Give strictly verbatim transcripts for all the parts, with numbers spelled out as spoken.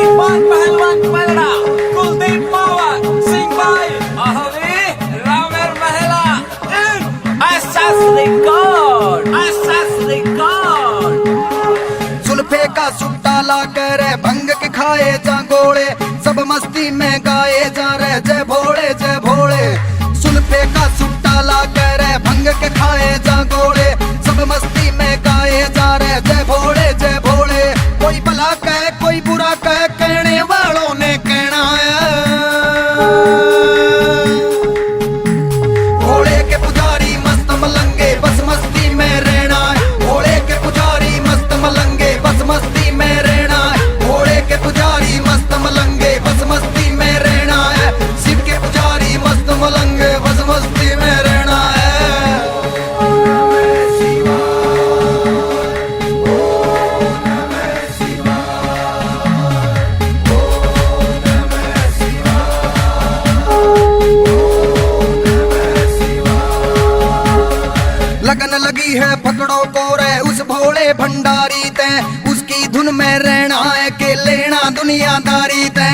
पहलवान पलड़ा, कुलदीप पावर, सिंह भाई, आहोरी, रामेर महला, SS record, SS record। जुल्फे का सुट्टा ला कर भंग के खाए जा गोले, सब मस्ती में गाए जा रे जय भोले जय भोले। जुल्फे का सुट्टा ला कर भंग के खाए जा गोले, सब मस्ती में गाए जा रे जय भोले जय भोले। कोई भला कह कोई बुरा कह, कहने वालों ने कहना है। भोले के पुजारी मस्त मलंगे, बस मस्ती में रहना है। भोले के पुजारी मस्त मलंगे, बस मस्ती में रहना है। भोले के पुजारी मस्त मलंगे, बस मस्ती में रहना है। शिव के पुजारी मस्त मलंगे, बस मस्ती में रहना है। लगन लगी है पकड़ो को रे उस भोले भंडारी ते, उसकी धुन में रहना है के लेना दुनियादारी ते।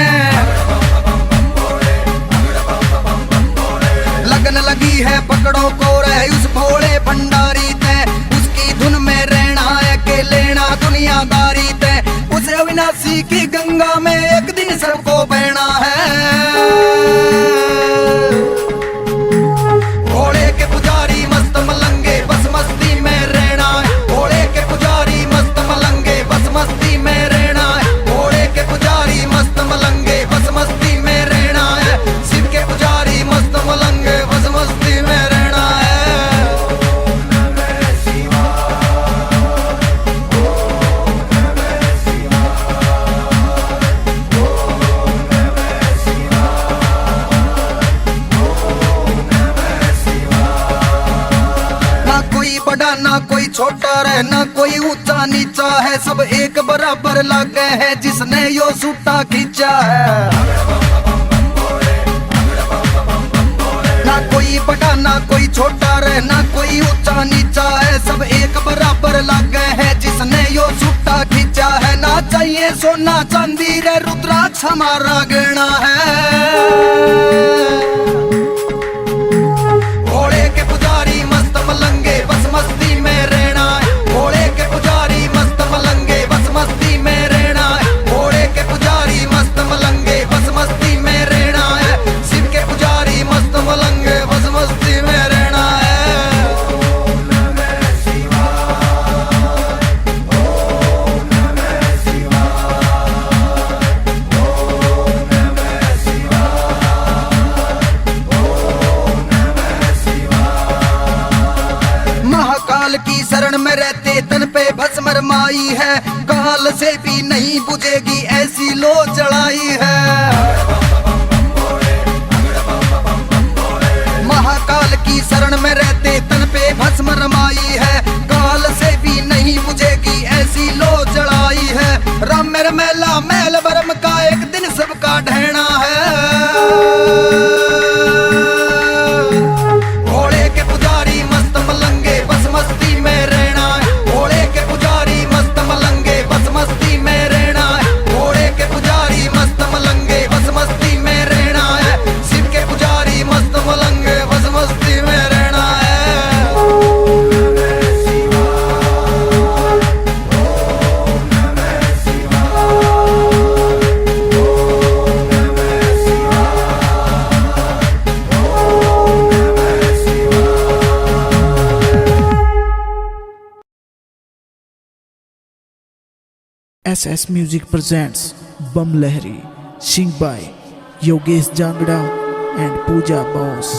लगन लगी है पकड़ो को रे उस भोले भंडारी ते, उसकी धुन में रहना है के लेना दुनियादारी ते। उस अविनाशी की गंगा में एक दिन सबको बहना है। भोले के पुजारी मस्त मलंगे, बस मस्ती में रहना है। भोले के पुजारी मस्त मलंगे, बस मस्ती में रहना है। भोले के पुजारी मस्त मलंगे, बस मस्ती में रहना है। शिव के पुजारी मस्त मलंगे, बस मस्ती में रहना है। ना कोई बड़ा ना कोई छोटा रे, ना कोई ऊंचा नीचा है, सब एक बराबर लागे है जिसने यो सूटा खींचा है। ना कोई बड़ा ना कोई छोटा रे, ना कोई ऊंचा नीचा है, सब एक बराबर लागे है जिसने यो सूटा खींचा है। ना चाहिए सोना चांदी रे, रुद्राक्ष हमारा गहना है। भोले के पुजारी मस्त मलंगे, बस मस्ती में रहना है। भोले के पुजारी मस्त मलंगे, बस मस्ती में रहना है। भोले के पुजारी मस्त मलंगे, बस मस्ती में रहना है। शिव के पुजारी मस्त मलंगे, बस मस्ती में रहना है। महाकाल की शरण में रहते, तन पे भस्म रमाई है, काल से भी नहीं बुझेगी ऐसी लो जलाई है। महाकाल की शरण में रहते, तन पे भस्म रमाई है, काल से भी नहीं बुझेगी ऐसी लो जलाई है। राम मेरे मैला मैल भरम का एक दिन सबका ढहना है। भोले के पुजारी मस्त मलंगे, बस मस्ती में रहना है। भोले के पुजारी मस्त मलंगे, बस मस्ती में रहना है। भोले के पुजारी मस्त मलंगे, बस मस्ती में रहना है। शिव के पुजारी मस्त मलंगे, बस मस्ती में रहना है। SS Music presents Bam Lehri, sing by Yogesh Jangra and Pooja Bose.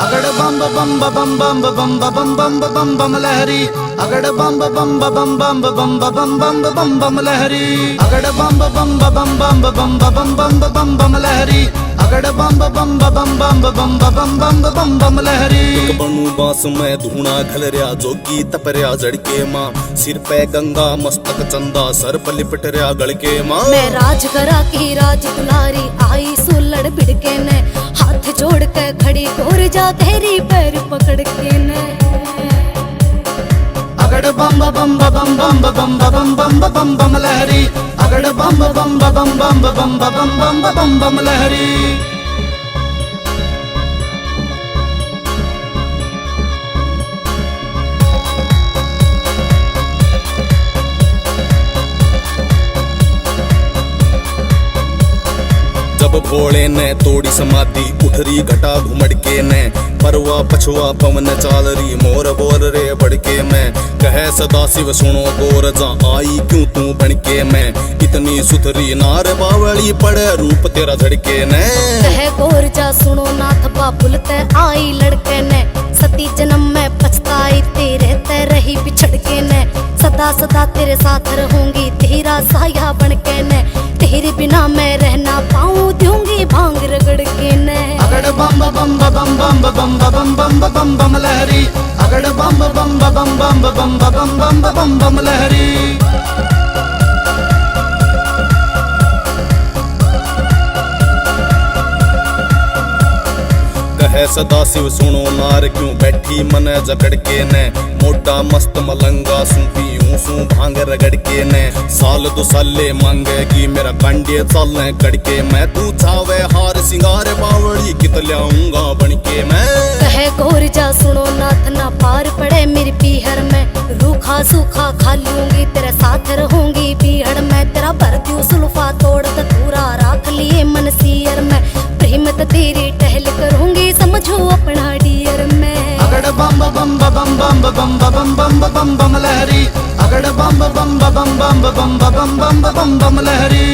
अगड़ बम्ब बम्ब बम बम्ब बम्ब बम बम्ब बम बम लहरी। अगड़ बम्ब बम्ब बम बम्ब बम्ब बम बम्ब बम बम लहरी। अगड़ बम्ब बम्ब बम बम्ब बम्ब बम बम्ब बम बम लहरी। अगड़ बम्ब बम्ब बम बम्ब बम्ब बम बम्ब बम बम लहरी। एक बनू बांस में धूणा घल रया, जोगी तप रया जड़ के माँ। सिर पे गंगा मस्तक चंदा, सर पर लिपट रया गल के माँ। मैं राज करा की राज दुलारी, आई सुलड़ भिड़के ने, हाथ जोड़ के खड़ी कोर जा तेरी पैर पकड़ के ने। बम बम बम बम बम बम बम बम बम बम बम लहरी, अगड़ बम बम बम बम बम बम बम बम बम बम लहरी। जब भोले ने तोड़ी समाधि, उठरी घटा घुमड़के ने, परवा पछवा पवन चाल री, मोर बोल रे बड़के में। कहे सदा शिव सुनो गोरजा, आई क्यों तू बणके में। इतनी सुथरी नार बावली, पड़े रूप तेरा झड़के ने। कहे गोरजा सुनो नाथ बाबुल ते आई लड़के ने। सती जन्म में पछताई, तेरे ते रही बिछड़ के ने। सदा सदा तेरे साथ रहूंगी, तेरा साया बन के ने। तेरे बिना मैं रह ना पाऊं, दूंगी भांग रगड़ के ने। अगड़ बम बम बम बम बम बम बम बम बम बम लहरी, अगड़ बम बम बम बम बम बम बम बम बम बम लहरी। कहे सदा शिव सुनो नार, क्यों बैठी मने जकड़ के ने। मोटा मस्त मलंगा सूं पीऊं सूं भांग रगड़ के ने। साल दो साले मांगेगी मेरा कांडे चाले कड़के में। तू चावे हार सिंगार बावली, कित ल्याऊंगा बन के मैं। कहे गोरजा सुनो नाथ ना पार पड़े मेरी पीहर में। रूखा सूखा खा लूंगी, तेरे साथ रहूंगी पीहर में। तेरा भर दूं सुल्फा तोड़ के पूरा, राख लिए मन सीयर में। प्रेम ते तेरी टहल करूंगी, समझू अपना डियर में। अगड़ बम बम बम बम बम बम बम बम बम लहरी, अगड़ बम बम बम बम बम बम बम बम बम बम लहरी।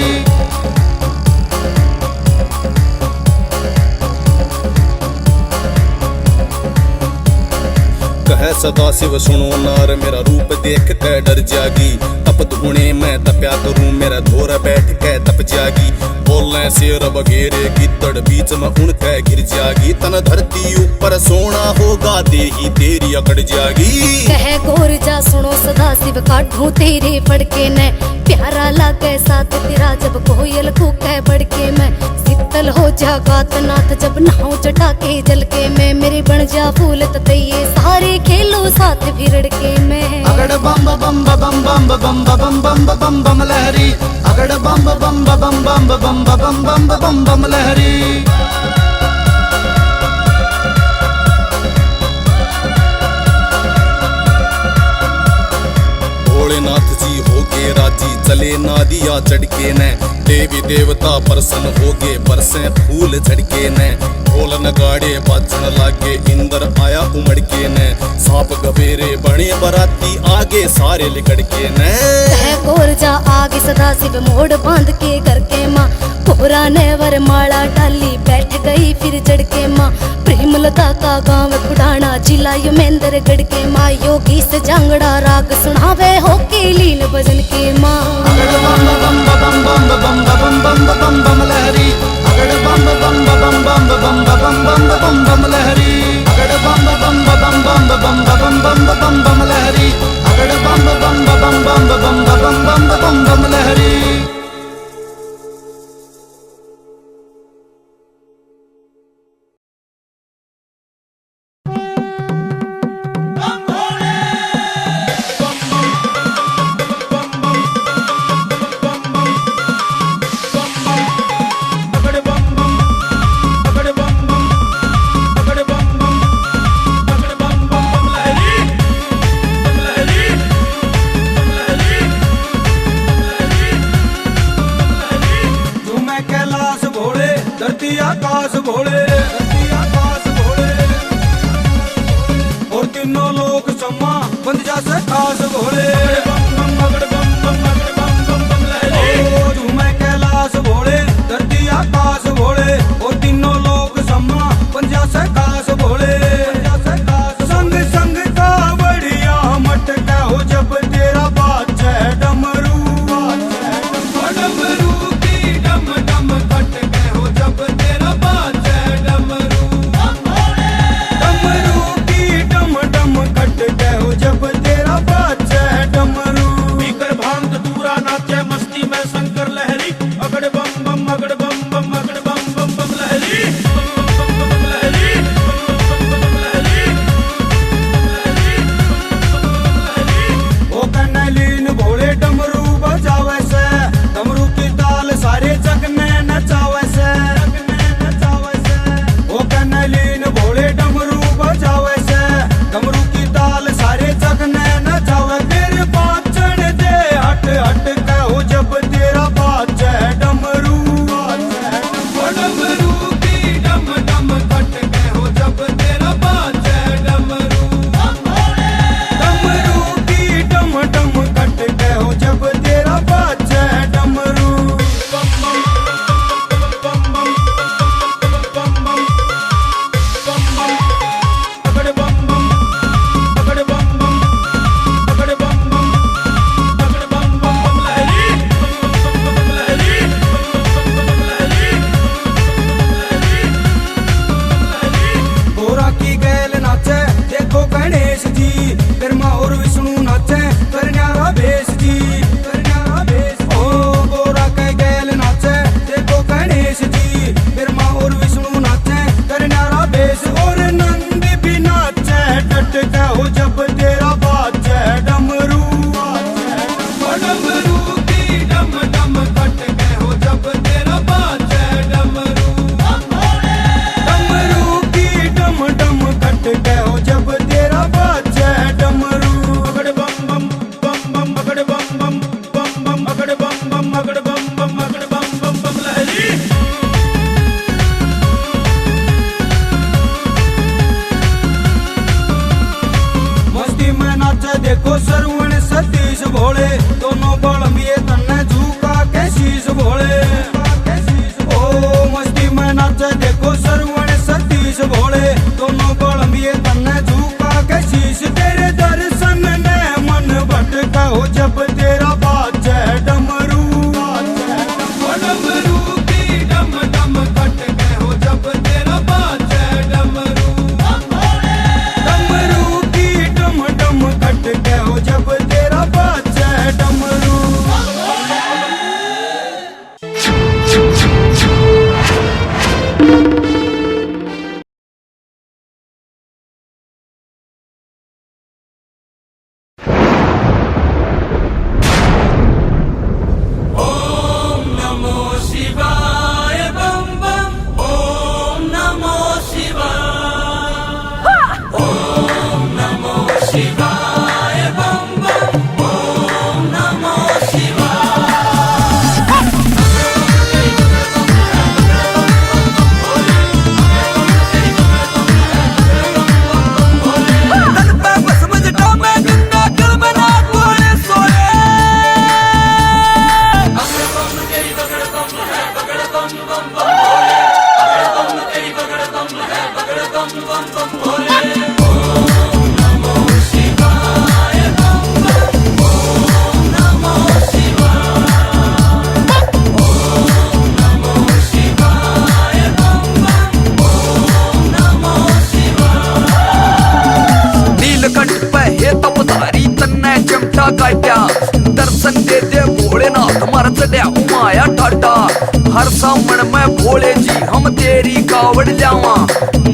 कहे सदा शिव सुनो नार, मेरा रूप देख के डर जागी। तप धूणे में तप्या करूं, मेरा धोर बैठ के तप जागी। बोले शेर बघेरे गिद्दड़, बीच में उनके घिर जागी। तन धरती ऊपर सोना होगा, देही तेरी अकड़ जागी। कहे गोरजा सुनो सदा शिव, काढूं तेरे फड़के ने। प्यारा लागे साथ तेरा, जब कोयल कूके बड़के में। शीतल हो जा गात नाथ, जब नहाऊं जटा के जल के में। मेरे बन जा फूल ततैये, सारे खेलो साथ फिरड़ के में। अगड़ बम बम बम बम बम बम बम बम बम बम लहरी, अगड़ बम बम बम बम बम बम बम बम बम बम लहरी। भोलेनाथ जी हो गए राजी, चले नादिया चढ़ के ने। देवी देवता प्रसन्न हो गए, बरसे फूल झड़के ने। ढोल नगाड़े बाजण लागे, इंदर आया उमड़ के ने। सांप गबेरे बने बराती, आगे सारे लिकड़ के ने। कह गोरजा आगे सदा शिव, मोड़ बांध के घर के माँ। कोहरा ने वर माला डाली, बैठ गई फिर जड़ के माँ। प्रेमलता का गांव खुडाना, जिला यमेंद्रगढ़ के माँ। योगीश जांगड़ा राग सुनावे, होके लीन भजन के माँ। अगड़ बम बम बम बम बम बम बम बम बम लहरी, अगड़ बम बम बम बम बम बम बम बम बम लहरी, अगड़ बम बम बम बम बम बम बम बम बम लहरी, अगड़ बम बम बम बम बम बम बम बम बम बम लहरी। धरती आकाश भोले, धरती आकाश भोले, और तीनों लोक समा बन जा से खास भोले। बम बम बगड़ बम बम बगड़ बम बम बम लहरी। ओ झूमे कैलाश भोले, धरती आकाश भोले, और तीनों लोक समा बन जा से खास भोले। संग संग कावड़िया मटके हो जब तेरा बाजे डमरू। डमरू की डम डम खटके हो जब तेरा बाजे डमरू। डमरू की डम डम खटके हो जब तेरा ठाडा। हर सामण में भोले जी हम तेरी कावड़ ल्यावा।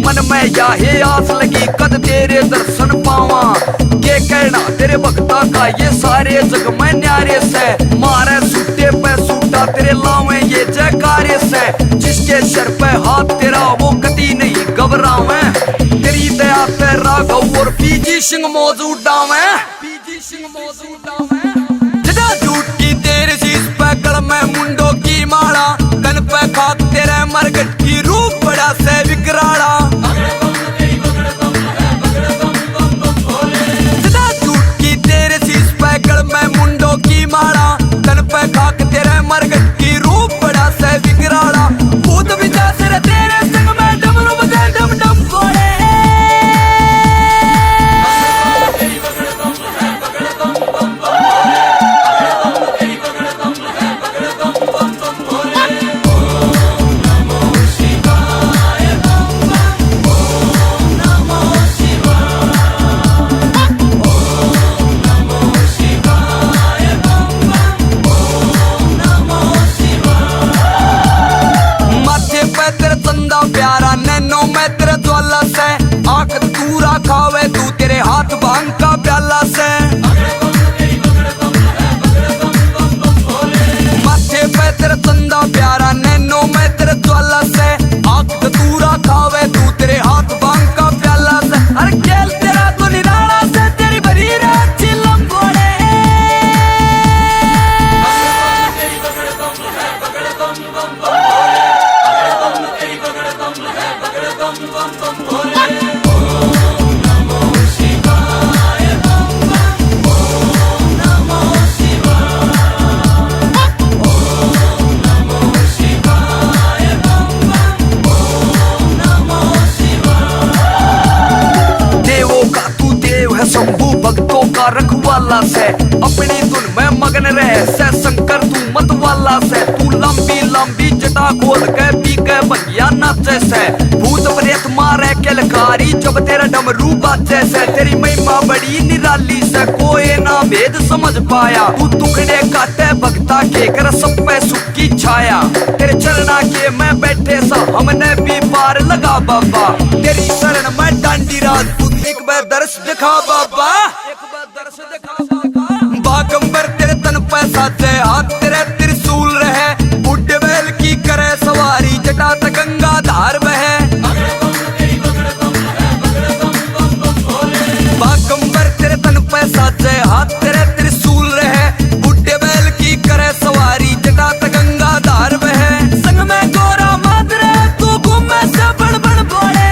मन में या है आस लगी कद तेरे दर्शन पावा। के कहना तेरे भक्ता का, ये सारे जग में न्यारे से। मारे सूटे पे सूटा तेरे लावे ये जयकारे से। जिसके सर पे हाथ तेरा वो कदी नहीं घबरावे। तेरी दया पे राघव और पीजी सिंह मौज उड़ावे। जदा झूठ की तेरे शीश पे गल में मुंडो की माला, तन पे खाक तेरे मरगट की रूप बड़ा से विकराला। जदा झूठ की तेरे शीश पे गल में मुंडो की माला, तन पे खाक तेरे मरगट की रूप बड़ा से विकराला। भूत भी जा सिर तेरे संग में डमरू बजे डम डम भोले। माथे पे तेरा चंदा प्यारा, नैनों में तेरा ज्वाला से। आंख तू राखावे तू, तेरे हाथ भांग का प्याला से। माथे पे तेरा चंदा प्यारा, नैनों में तेरा ज्वाला से। आंख तू राखावे तू, तेरे हाथ भांग का प्याला से। अरे खेल तेरा तो निराला से, तेरी भरी रात चिलम घोड़े। देवों का तू देव है शंभू, भक्तों का रखवाला से। अपनी धुन में मगन रह से शंकर तू मत वाला से। तू लंबी लंबी जटा खोल के पी के भंगिया नाचे से। भूत प्रेत मारे किलकारी जब तेरा डमरू बाजे से। तेरी महिमा बड़ी निराली से, कोई ना भेद समझ पाया। तू दुखड़े काटे भक्ता के, कर सब पे सुख की छाया। तेरे चरणा के में बैठे सा, हमने भी पार लगा बाबा। तेरी शरण में डांडी राजपूत, एक बार दर्श दिखा बाबा। बागंबर तेरे तन पे साजे हाथ, तेरे त्रिशूल रहे। बुढ़े बैल की करे सवारी, जटा ते गंगा धार बहे। बागंबर तेरे तन पे साजे हाथ, तेरे त्रिशूल रहे। बुढ़े बैल की करे सवारी, जटा ते गंगा धार बहे। संग में गोरा मादरे, तू घूमे से बड़ बड़ भोले।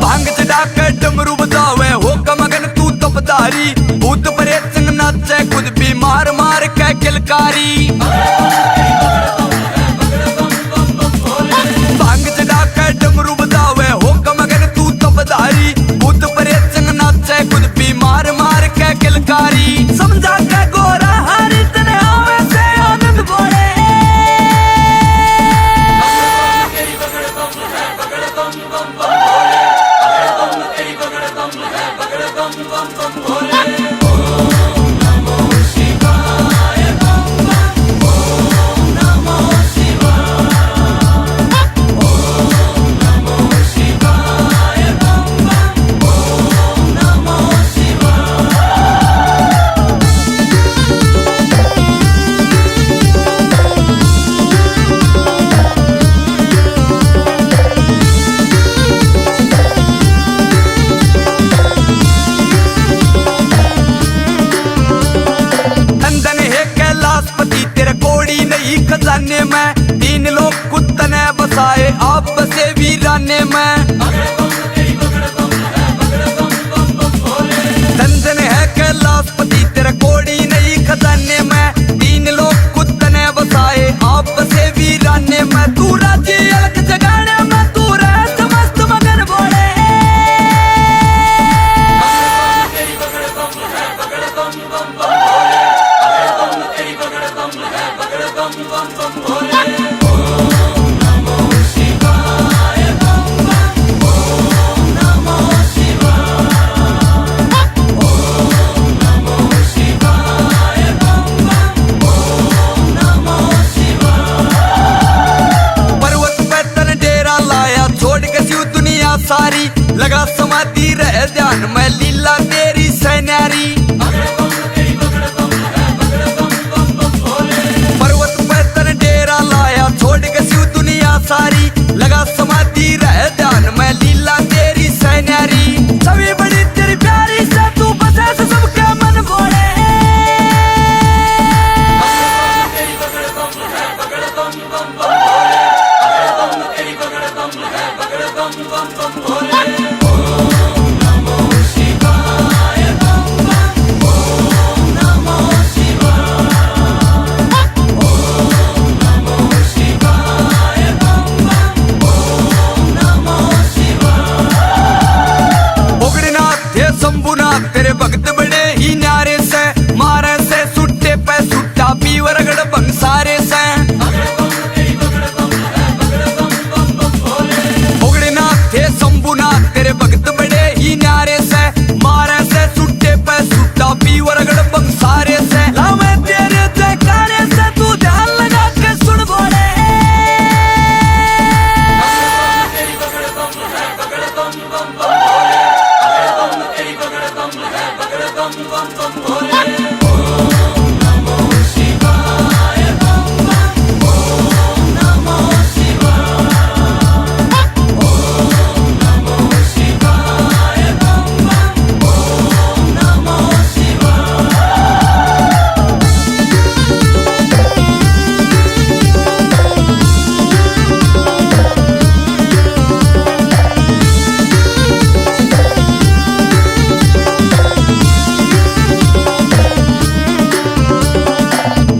भांग चढ़ा के डमरू बजावे, हो कमगन तू तपधारी। भूत प्रेत संग नाचे, खुद भी मार मार के किलकारी। भांग चढ़ा के डमरू बजावे, हो कमगन तू तपधारी। भूत प्रेत संग नाचे, खुद भी मार मार के किलकारी। समझा के गोरा हारी, तने आवे से आनंद भोले।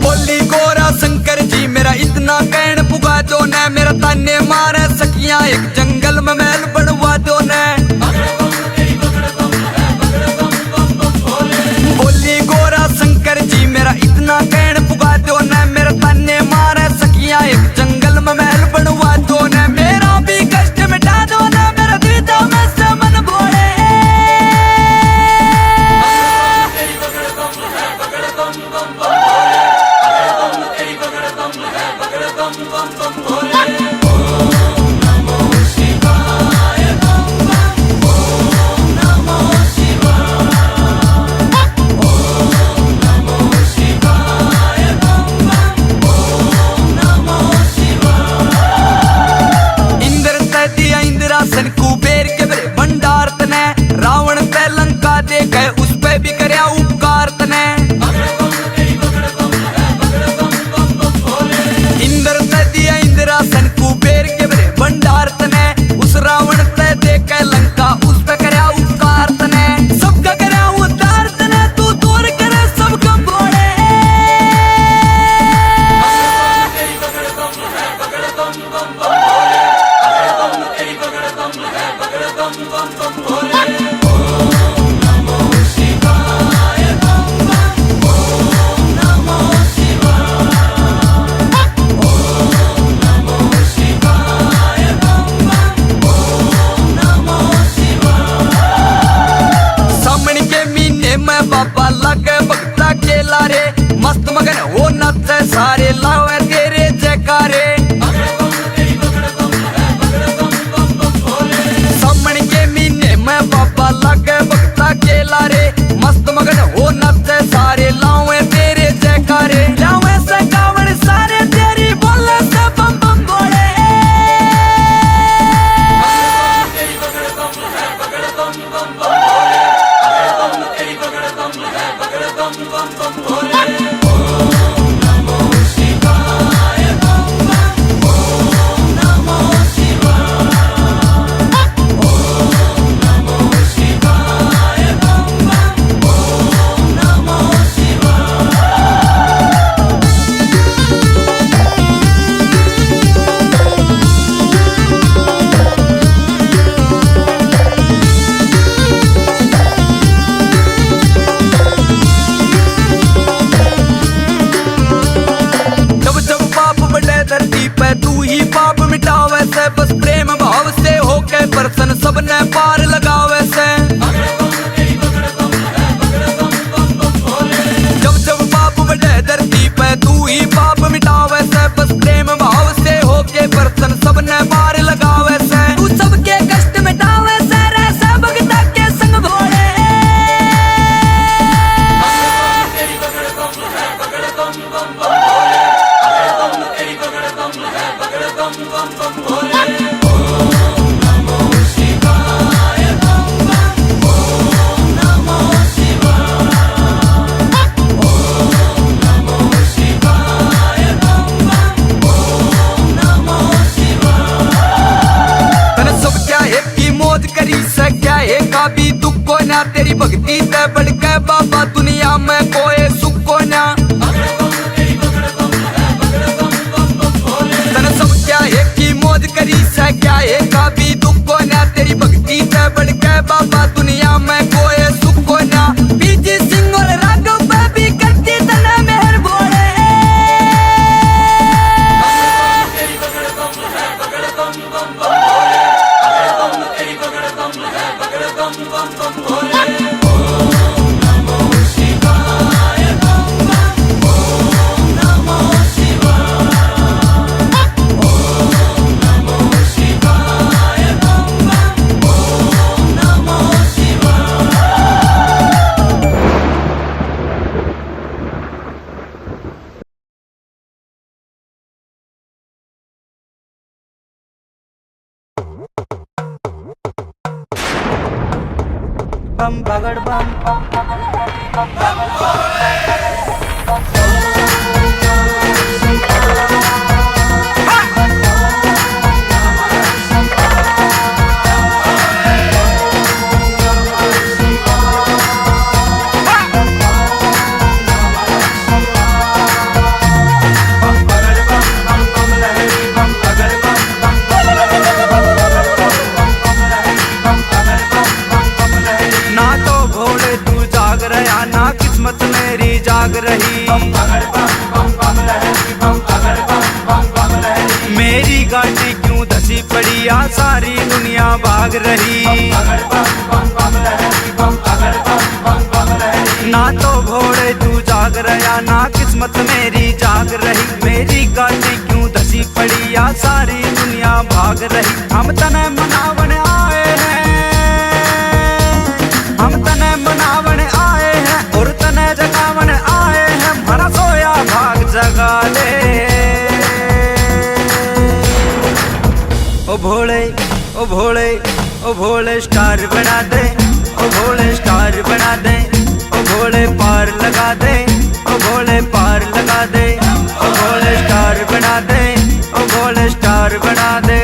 बोली गोरा शंकर जी, मेरा इतना कहण पुगा दो न, मेरा ताने मारे सखियां एक जंगल में महल बनवा दो न। बोली गोरा शंकर जी, मेरा इतना कहण पुगा दो न, मेरा ताने मारे सखियां एक जंगल में महल बनवा दो न, मेरा भी कष्ट मिटा दो न, मेरा द्विधा में से मन भोले। इंद्र तै दिया इंद्रासन, कुबेर के भरे भंडार तने, रावण तै लंका दे गए, उस पे भी करया उपकार तने। इंद्र तै दिया इंद्रासन, कुबेर के भरे भंडार तने, उस रावण तै दे के लंका, उस पे करया उपकार तने। सबका करया उद्धार तने, तू दूर करे सबका भोले। सामन के महीने में बाबा लागे भगता के लारे, मस्त मगन हो नाचे सारे, लावे तेरे जयकारे। सामन के महीने में बाबा लागे भगता के लारे, मस्त मगन हो नाचे सारे, लावे तेरे जयकारे। लावे से गावण सारे, तेरी बोले से बम बम भोले। बम बगड़ बम। ना तो भोले तू जाग रहा, ना किस्मत मेरी जाग रही। मेरी गाड़ी क्यों धसी पड़ी, आ सारी दुनिया भाग रही। ना तो भोले तू जाग रहा, ना किस्मत मेरी जाग रही। मेरी गाड़ी क्यों धसी पड़ी, आ सारी दुनिया भाग रही। हम तने मनावन आए हैं, हम तने मनावन आए हैं और तने जगावन आए हैं। म्हारा सोया भाग जगा दे। ओ भोले, ओ भोले, ओ भोले स्टार बना दे, ओ भोले स्टार बना दे, ओ भोले पार लगा दे, ओ भोले पार लगा दे, ओ भोले स्टार बना दे, ओ भोले स्टार बना दे।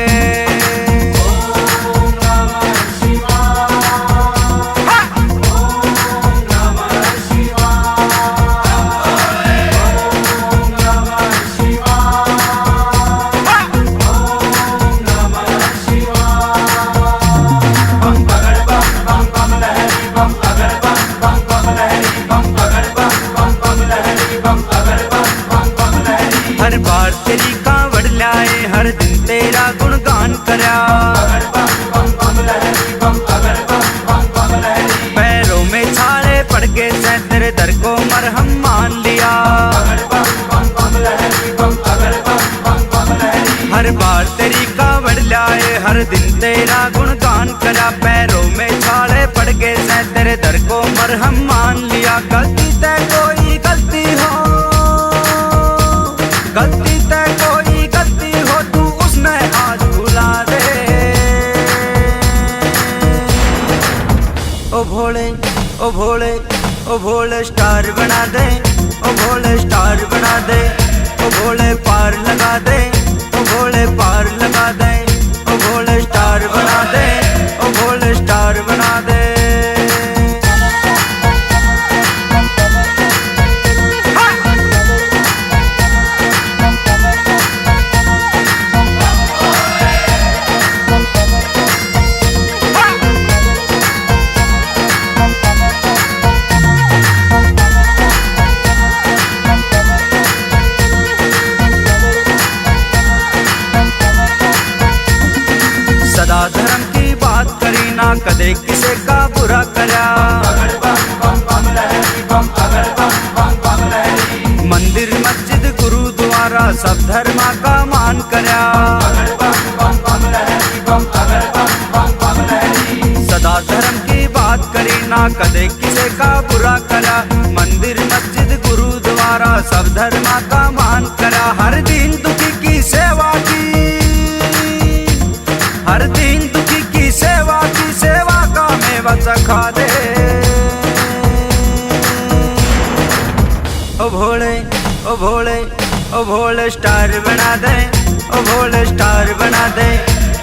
हर बार तेरी कांवड़ ल्याए, हर दिन तेरा गुणगान करया। पैरों में छाले पड़ गए सै, तेरे दर को मरहम मान लिया। हर बार तेरी कांवड़ ल्याए, हर दिन तेरा गुणगान करा। पैरों में छाले पड़ गए सै, तेरे दर को मरहम मान लिया। गलती तै कोई गलती हो, गलती तै कोई गलती हो, तू उसने आज भुला दे। ओ भोले, ओ भोले, ओ भोले स्टार बना दे, ओ भोले स्टार बना दे, ओ भोले पार लगा दे, ओ भोले पार लगा दे, ओ भोले स्टार बना दे, ओ भोले स्टार बना दे। सदा धर्म की बात करी ना, कदे किसे का बुरा करया। मंदिर, मस्जिद, गुरुद्वारा, सब धर्मा का मान करया। सदा धर्म की बात करी ना, कदे किसे का बुरा करया। मंदिर, मस्जिद, गुरुद्वारा, सब धर्मा का मान करया। हर दीन दुखी की सेवा की, हर दीन दुखी की सेवा की, सेवा का मेवा चखा दे। ओ भोले, ओ भोले, ओ भोले स्टार बना दे, ओ भोले स्टार बना दे,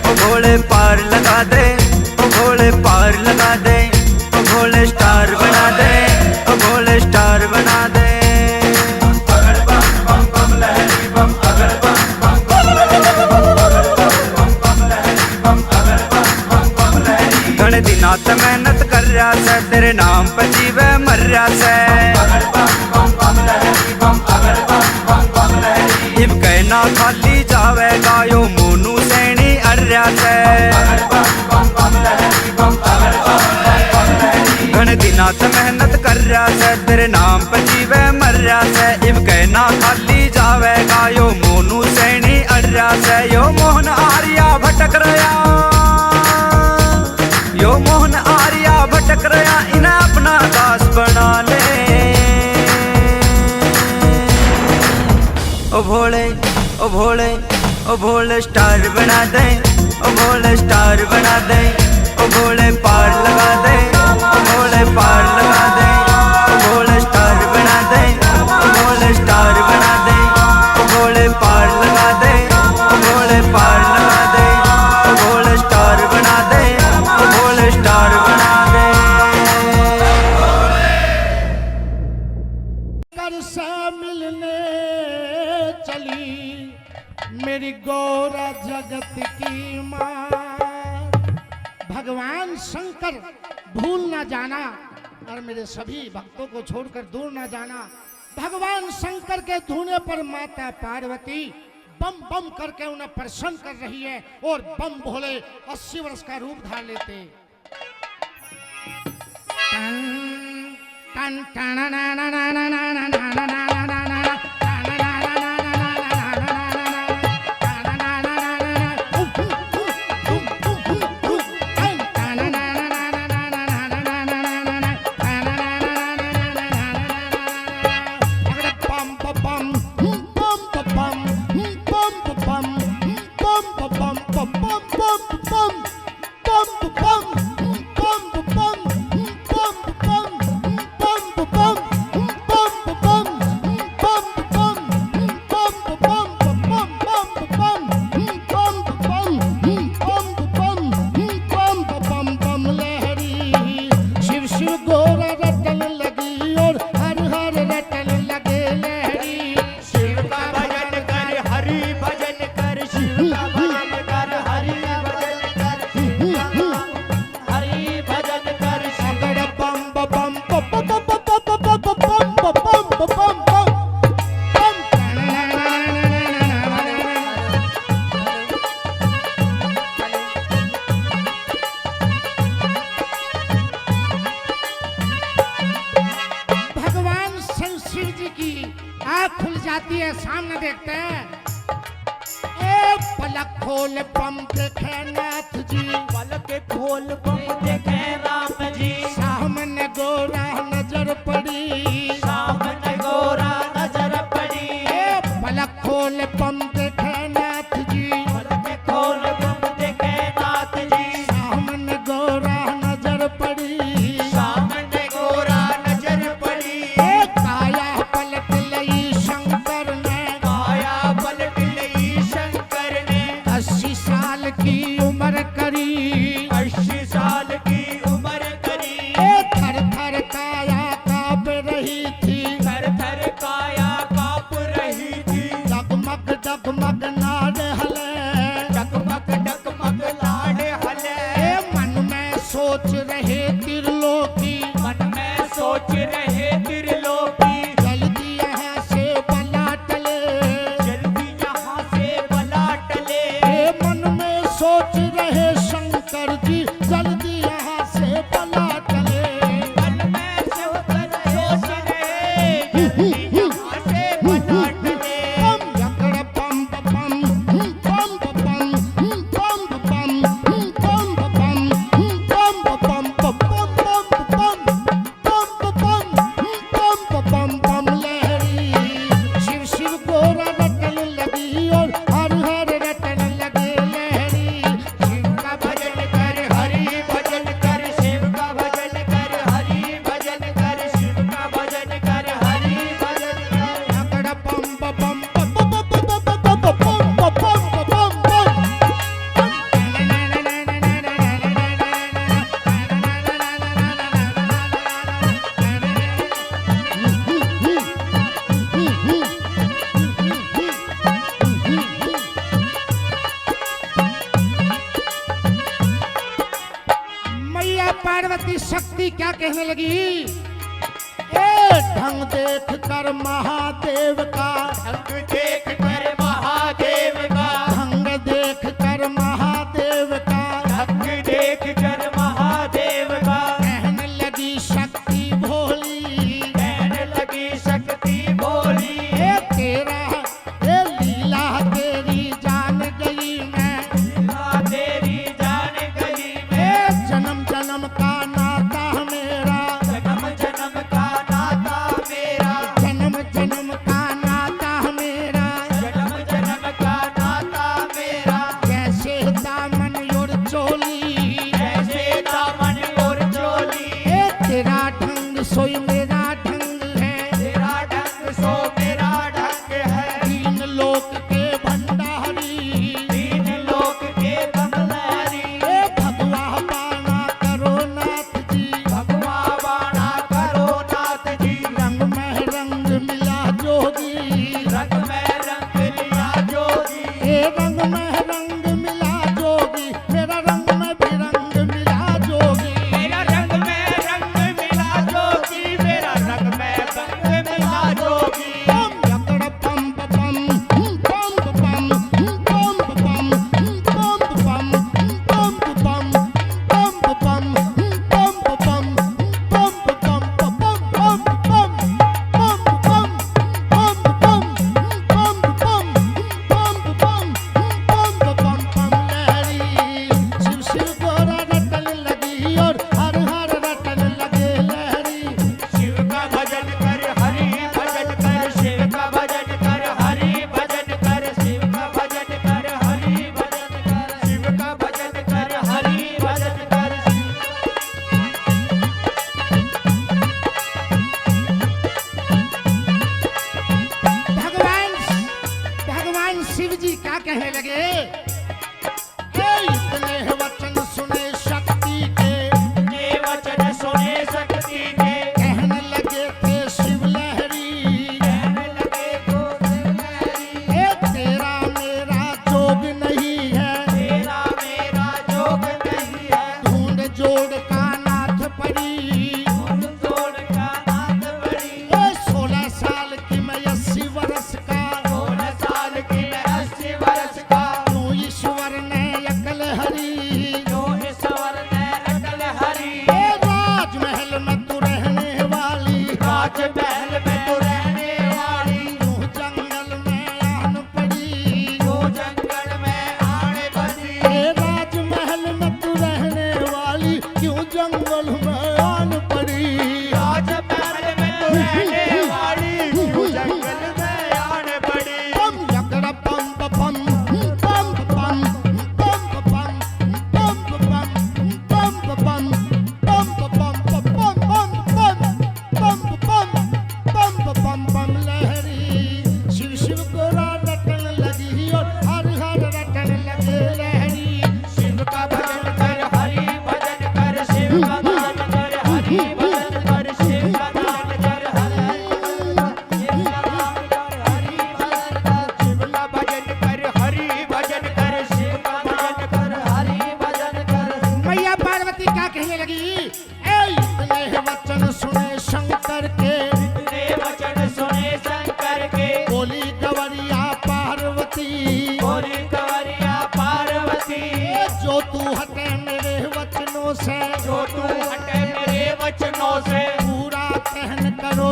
ओ भोले पार लगा दे, ओ भोले पार लगा दे, ओ भोले स्टार बना दे, ओ भोले स्टार बना दे। घणे दिना ते मेहनत कर रहा सै, तेरे नाम पे जीवे मर रहा सै। इब कहना खाली जावेगा, यो मोनू सैनी अर रहा सै। घणे दिना ते मेहनत कर रहा सै, तेरे नाम पे जीवे मर रहा सै। इब कहना खाली जावेगा, यो मोनू सैनी अर रहा सै। यो मोहन आर्या भटक रहा, यो मोहन आर्या भटक रहा, इन्हें अपना दास बना ले। ओ भोले, ओ भोले, ओ भोले स्टार बना दे, ओ भोले स्टार बना दे, ओ भोले पार लगा दे, ओ गोले पार लगा दे, गोले स्टार बना दे, गोले स्टार बना दे, गोले पार लगा दे, गोले पार लगा दे, गोले स्टार बना दे, गोले स्टार बना दे। कर से मिलने चली मेरी गौरा जगत की माँ। भगवान शंकर भूल ना जाना और मेरे सभी भक्तों को छोड़कर दूर ना जाना। भगवान शंकर के धूने पर माता पार्वती बम बम करके उन्हें प्रसन्न कर रही है और बम भोले अस्सी वर्ष का रूप धार लेते। टन, टन, टन, शिव शिव गोरा रटन लगी और हर हर रटन लगे लहरी। शिव का भजन कर, हरि भजन कर, शिव का भजन कर, हरि भजन कर, शिव का हरि भजन कर, शिव। अगड़ बम बम बम बम बम बम। भगवान शिव जी की आँख खुल जाती है, सामने देखते हैं। ए पलक खोल बम देखे नाथ जी, पलक खोल बम देखे राम जी। सामने गोरा नजर पड़ी, सामने गोरा नजर पड़ी। ए पलक खोल बम देखे नाथ जी, पलक खोल बम देखे नाथ जी। सामने गोरा नजर पड़ी, सामने गोरा नजर पड़ी। ए काया पलट लई शंकर ने, काया पलट लई शंकर ने। अस्सी साल की उम्र करी, अस्सी साल की उम्र करी। ए थर थर काया कांप रही थी, थर थर काया कांप रही थी। डगमग डगमग लाड़ हले, डगमग डगमग लाड़ हले। ए मन में सोच रहे त्रिलोकी, मन में सोच रहे त्रिलोकी। जल्दी यहाँ से बला टले, जल्दी यहाँ से बला टले। ए मन में सोच रहे शंकर जी, जल्दी यहाँ से बला टले। मन में शंकर सोच रहे, जल्दी यहाँ से बला टले। बम जकड़ बम बम, बम बम, बम बम, बम बम, बम बम, बम बम, बम बम, बम बम। बम बम बम बम बम लहरी। शिव शिव गोरा रटन लगी और हर हर रटन लगे लहरी। शिव का भजन कर, हरि भजन कर, शिव का भजन कर, हरि भजन कर, शिव का भजन कर, हरि भजन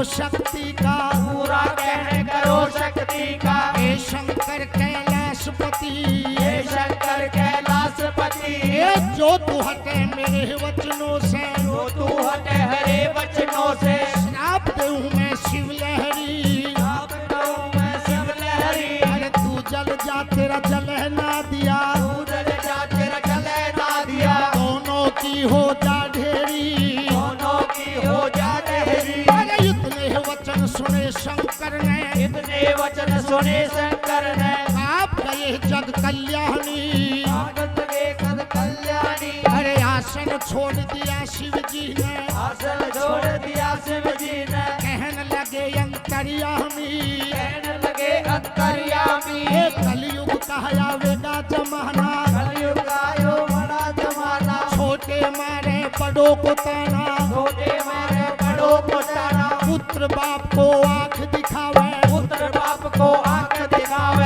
शक्ति का, पूरा कहन करो शक्ति का। हे शंकर कैलाशपति, हे शंकर कैलाशपति। हे जो तू हटे मेरे वचनों से, जो तू हटे हरे वचनों से। श्राप दूं मैं शिव लहरी, श्राप दूं मैं शिव लहरी। अरे तू जल जा, तेरा जलना दिया, तू जल जा, तेरा जलना दिया। दोनों की हो जा ढेरी, दोनों की हो जा ढेरी। अरे इतने वचन सुने शंकर ने, इतने वचन सुने शंकर ने। आप गए जग कल्याणी, आप गए जग कल्याणी। अरे आसन छोड़ दिया शिव जी ने, आसन छोड़ दिया शिव जी ने। कहन लगे अंतर्यामी, कहन लगे अंतर्यामी। हे कलयुग का आवेगा जमाना, कलयुग का आयो बड़ा जमाना। छोटे मारे बड़ों को ताना, छोटे मारे बड़ों को ताना। पुत्र बाप को आंख दिखावे, पुत्र बाप को आंख दिखावे।